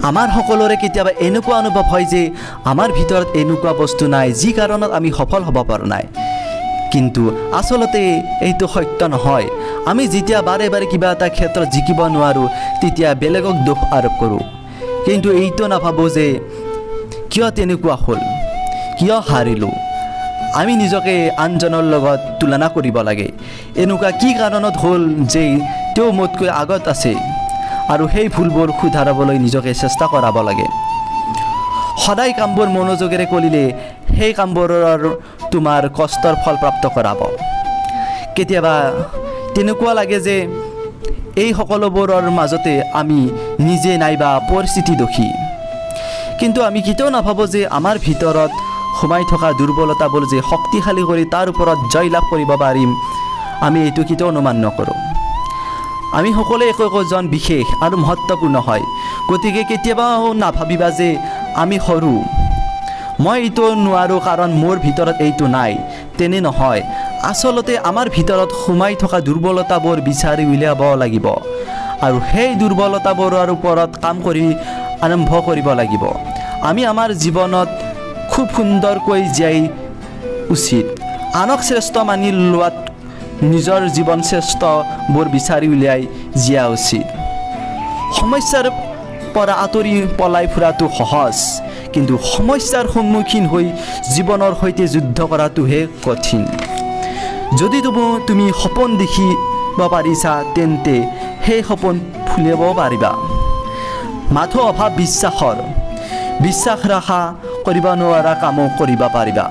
আমাৰ সকলোৰে কেতিয়াবা এনেকুৱা অনুভৱ হয় যে আমাৰ ভিতৰত এনেকুৱা বস্তু নাই, যি কাৰণত আমি সফল হ'ব পৰা নাই। কিন্তু আচলতে এইটো সত্য নহয়। আমি যেতিয়া বাৰে বাৰে কিবা এটা ক্ষেত্ৰত জিকিব নোৱাৰোঁ, তেতিয়া বেলেগক দোষ আৰোপ কৰোঁ, কিন্তু এইটো নাভাবোঁ যে কিয় তেনেকুৱা হ'ল, কিয় হাৰিলোঁ। আমি নিজকে আনজনৰ লগত তুলনা কৰিব লাগে। এনেকুৱা কি কাৰণত হ'ল যে তেওঁ মোতকৈ আগত আছে, আৰু সেই ভুলবোৰ শুধৰাবলৈ নিজকে চেষ্টা কৰাব লাগে। সদায় কামবোৰ মনোযোগেৰে কৰিলে সেই কামবোৰৰ তোমাৰ কষ্টৰ ফল প্ৰাপ্ত কৰাব। কেতিয়াবা তেনেকুৱা লাগে যে এই সকলোবোৰৰ মাজতে আমি নিজে নাইবা পৰিস্থিতি দোষী, কিন্তু আমি কেতিয়াও নাভাবোঁ যে আমাৰ ভিতৰত সোমাই থকা দুৰ্বলতাবোৰ যে শক্তিশালী কৰি তাৰ ওপৰত জয় লাভ কৰিব পাৰিম। আমি এইটো কেতিয়াও অনুমান নকৰোঁ। আমি সকলোৱে একো একোজন বিশেষ আৰু মহত্বপূৰ্ণ হয়। গতিকে কেতিয়াবাও নাভাবিবা যে আমি সৰু, মই এইটো নোৱাৰোঁ কাৰণ মোৰ ভিতৰত এইটো নাই। তেনে নহয়। আচলতে আমাৰ ভিতৰত সোমাই থকা দুৰ্বলতাবোৰ বিচাৰি উলিয়াব লাগিব আৰু সেই দুৰ্বলতাবোৰৰ ওপৰত কাম কৰি আৰম্ভ কৰিব লাগিব। আমি আমাৰ জীৱনত খুব সুন্দৰকৈ জীয়াই উচিত। আনক শ্ৰেষ্ঠ মানি লোৱাত নিজৰ জীৱন শ্ৰেষ্ঠবোৰ বিচাৰি উলিয়াই জীয়া উচিত। সমস্যাৰ পৰা আঁতৰি পলাই ফুৰাটো সহজ, কিন্তু সমস্যাৰ সন্মুখীন হৈ জীৱনৰ সৈতে যুদ্ধ কৰাটোহে কঠিন। যদি তুমি সপোন দেখিব পাৰিছা, তেন্তে সেই সপোন ফুলিব পাৰিবা। মাথো অভাৱ বিশ্বাসৰ। বিশ্বাস ৰাখা, কৰিব নোৱাৰা কামো কৰিব পাৰিবা।